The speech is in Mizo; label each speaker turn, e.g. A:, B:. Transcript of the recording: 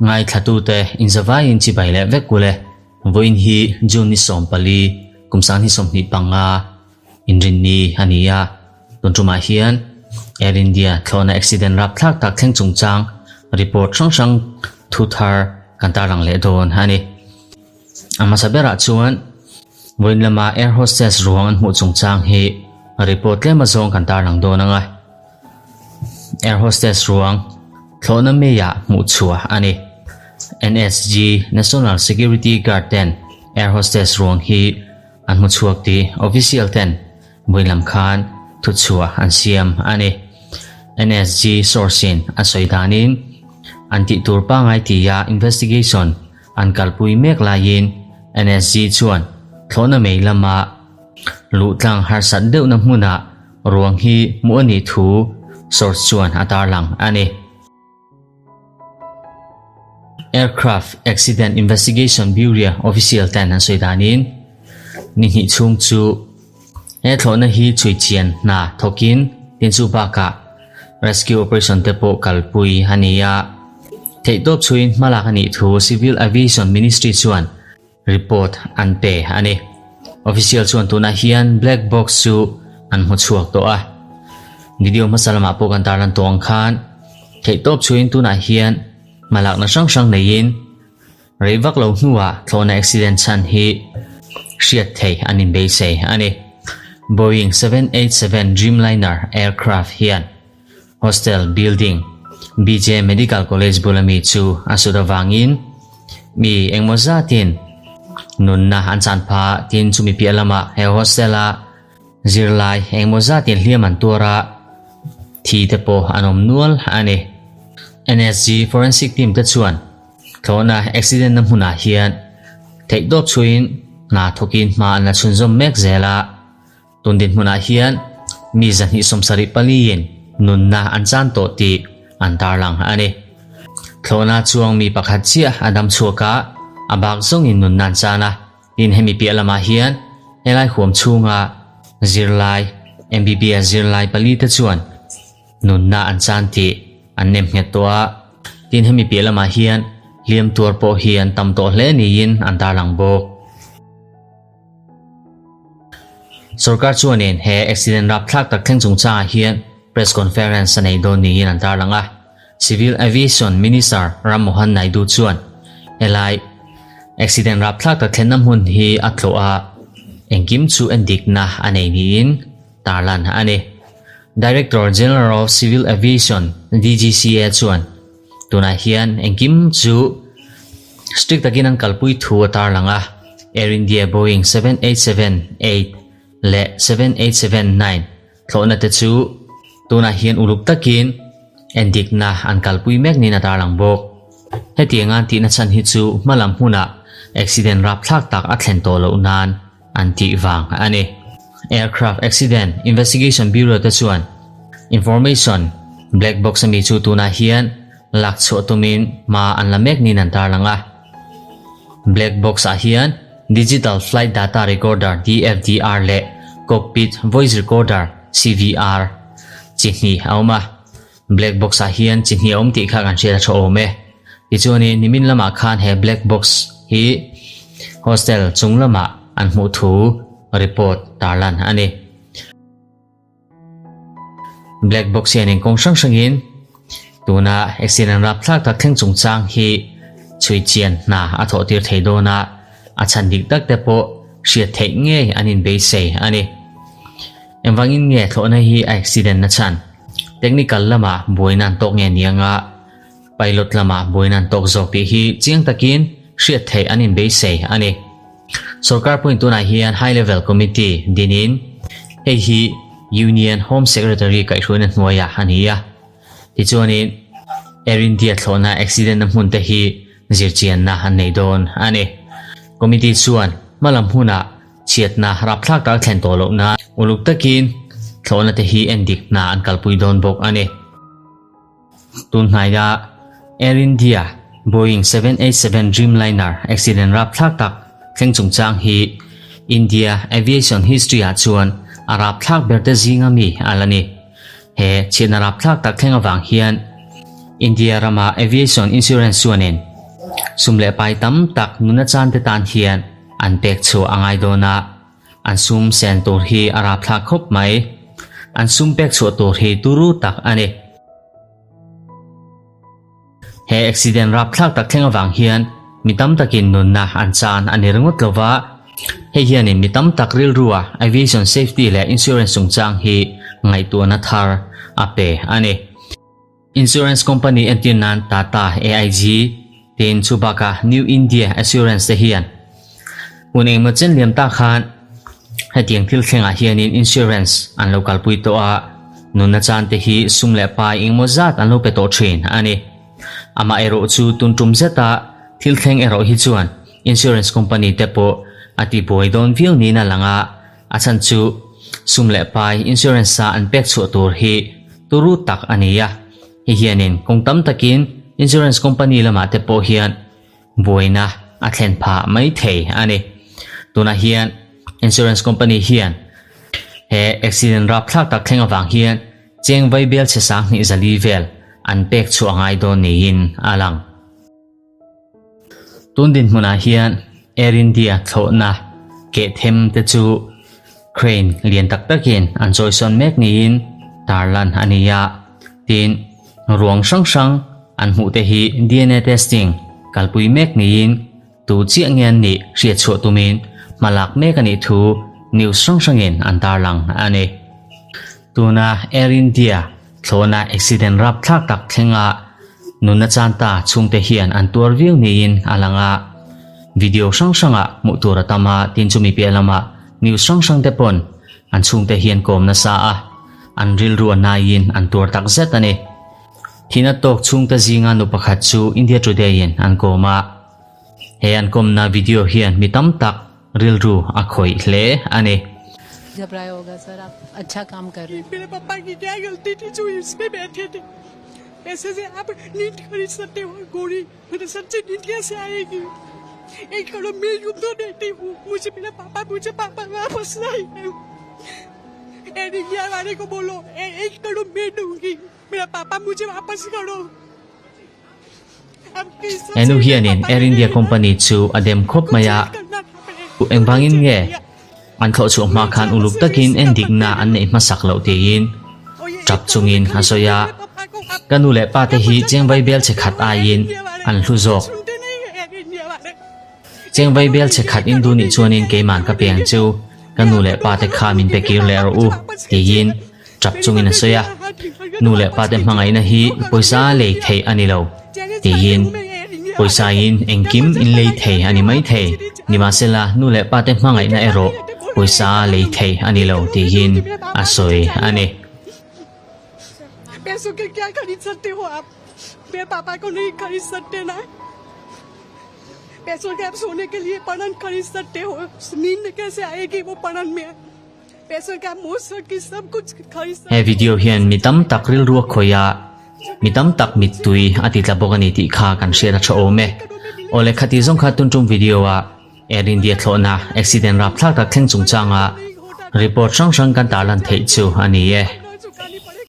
A: Ngaithlatute inzavaiin chibai leh vek ule. Vawiin hi June ni 14, kum 2025 inrinni a ni a. Tun tumah hian Air India thlawhna accident rapthlak tak thleng chungchang report hrang hrang thu thar kan tarlang leh dawn a ni. A hmasa berah chuan vawiin lama air hostess ruang an hmuh chungchang hi report tlem azawng kan tarlang dawn ang a. Air hostess ruang thlawhna meiah hmuh chhuah a ni. NSG, National Security Guard, ten air hostess ruang hi an hmu chhuak tih official ten vawiin lam khan thuchhuah an siam a ni. NSG source in a sawi danin an tih tur pangngai tia investigation an kalpui mek laiin NSG chuan thlawhna mei lama luh tlang harsat deuhna hmunah ruang hi hmuh a nih thu source chuan a tarlang a ni. Aircraft Accident Investigation Bureau official ten an sawi danin ni hnih chhung chu he thlawhna hi chhui chian hna thawkin tin chu bakah rescue operation te pawh kalpui a ni a. Theihtawp chhuiin hmalak a nih thu Civil Aviation Ministry chuan report an pe a ni. Official chuan tunah hian black box chu an hmu chhuak tawh a. Video hmasa lamah pawh kan tarlan tawh ang khan theihtawp chhuiin tunah hian hmalakna hrang hrang neiin rei vak lo hnuah thlawhna accident chhan hi hriat thei an inbeisei a ni. Boeing 787 Dreamliner aircraft hian Hostel building, BJ Medical College bula mi chu a sut avangin mi engmaw zatin nunna an chan pha tin chumi piah lamah he hostel-a zirlai engmaw zatin hliam an tuar a, thi te pawh an awm nual a ni. NSG Forensic team te chuan thlawhna accident na hmunah hian theihtawp chhuiin hna thawkin hma an la chhunzawm mek zel a. Tun dinhmunah hian mi 274 in nunna an chan tawh tih an tarlang a ni. Thlawhna chuang mi pakhat chiah a dam chhuak a, a bak zawngin nunna an chan a. Tin hemi piah lamah hian helai huam chhunga zirlai, MBBS zirlai pali te chuan nunna an chan tih an nem nghet tawh a. Tin hemi piah lamah hian hliam tuar pawh hi an tam tawh hle niin an tarlang bawk. Sorkar chuanin he accident rapthlak tak thleng chungchangah hian press conference a nei dawn niin an tarlang a. Civil Aviation Minister Ram Mohan Naidu chuan helai accident rapthlak tak thlenna hmun hi a tlawh a, engkim chu endikna a nei niin tarlan a ni. Director General of Civil Aviation, DGCA, chuan Tunah hian engkim chu strict takin an kalpui thu a tarlang a, Air India Boeing 7878 leh 7879 thlawhna te chu tunah hian uluk takin endikna an kalpui mek niin a tarlang bawk. Hetianga an tihna chhan hi chu hmalam hmunah accident rapthlak tak a thlen tawh loh nan an tih vang a ni. Aircraft Accident Investigation Bureau te chuan information black box ami chu tunah hian lak chhuah tumin hma an la mek niin an tarlang a. Black box ah hian Digital Flight Data Recorder, DFDR, leh Cockpit Voice Recorder, CVR, chi hnih a awm a. Black box ah hian chi hnih a awm tih kha kan hriat a tha awm e. Tichuanin nimin lamah khan he black box hi hostel chung lamah an hmuh thu report tarlan a ni. Black box hian engkawng hrang hrangin tuna accident rapthlak tak thleng chungchang hi chhui chian hna a thawh tir thei dawn a, a chhan dik tak te pawh hriat theih ngei an inbeisei a ni. Engvangin nge thlawhna hi a accident na chhan? Technical lamah buaina an tawk nge ni anga pilot lamah buaina an tawk zawk tih hi chiang takin hriat theih an inbeisei a ni. Sorkar pawhin tunah hian High Level Committee dinin hei hi Union Home Secretary kaihhruaina hnuaiah a ni a. Tichuanin Air India thlawhna accident na hmun te hi zirchianna an nei dawn a ni. Committee chuan hmalam hunah Chhiatna rapthlak tak thlen tawh loh nan uluk takin thlawhna te hi endik hna an kalpui dawn bawk a ni. Tun hnaia Air India Boeing 787 Dreamliner accident rapthlak tak thleng chungchang hi India aviation history ah chuan a rapthlak ber te zinga mi a la ni. He chhiatna rapthlak tak thleng avang hian India rama aviation insurance chuanin sum leh pai tam tak nuna chan te tan hian an pek chhuah a ngai dawn a, an sum sen tur hi a rapthlak khawp mai. An sum pek chhuah tur hi turu tak a ni. He accident rapthlak tak thleng avang hian mi tam takin nunna an chan a ni ringawt lo va, hei hianin mi tam tak rilrua aviation safety leh insurance chungchang hi ngaihtuahna thar a pe a ni. Insurance company entir nan Tata AIG tin chu bakah New India Assurance te hian hun engemaw chen liam tak khan hetiang thil thlengah hianin insurance an lo kalpui tawh a, nunna chan te hi sum leh pai engemaw zat an lo pe tawh thin a ni. Amah erawh chu tun tum zeta thil thleng erawh hi chuan insurance company te pawh a ti buai dawn viau niin a lang a, a chhan chu sum leh pai insurance a an pek chhuah tur hi turu tak a ni a, hei hianin kawng tam takin insurance company lamah te pawh hian buaina a thlen phah mai thei a ni. Tunah hian insurance company hian he accident rapthlak tak thleng avang hian cheng vaibel chhe 20 zali vel an pek chhuah ngai dawn niin a lang. Tun dinhmunah hian Air India thlawhna keh them te chu crane lian tak takin an chawisawn mek niin tarlan a ni a, tin ruang hrang hrang an hmuh te hi DNA testing kalpui mek niin tu chiah nge an nih hriatchhuah tumin hma lak mek a nih thu news hrang hrangin an tarlang a ni. Tuna Air India thlawhna accident rapthlak tak thlenga nunna chan ta chhungte hian an tuar viau niin a lang a, video hrang hrangah hmuh tur a tam a, tin chumi piah lamah news hrang hrang te pawn an chhungte hian kawm nasa a, an rilru a naiin an tuar tak zet a ni. Thihna tawk chhungte zinga nu pakhat chu India Today in an kawm a, he an kawmna video hian mi tam tak rilru a khawih hle a ni. He nu hianin Air India company chu a dem khawp mai a, engvangin nge an thlawh chhuah hma khan uluk takin endikna an neih hmasak loh tiin tap chungin a sawi a, Ka nu leh pa te hi chengvai bel che khat aiin an hlu zawk. Chengvai bel che khat in duh nih chuanin keiman ka peng chu ka nu leh pa te kha min pe kir leh rawh u tiin Tap chungin a sawi a, Nu leh pate hmangaihna hi pawisa lei theih a ni lo, tiin pawisain engkim in lei thei a ni mai thei. Nimahsela, nu leh pate hmangaihna erawh pawisa lei theih a ni lo, tiin a sawi a ni. He video hian mi tam tak rilru a khawih a, mi tam tak mittui a ti tla bawk a ni tih kha kan hriat a tha awm e. Awle khati zawng kha tun tum video a Air India thlawhna accident rapthlak tak thleng chungchanga report hrang hrang kan tarlan theih chu a ni e.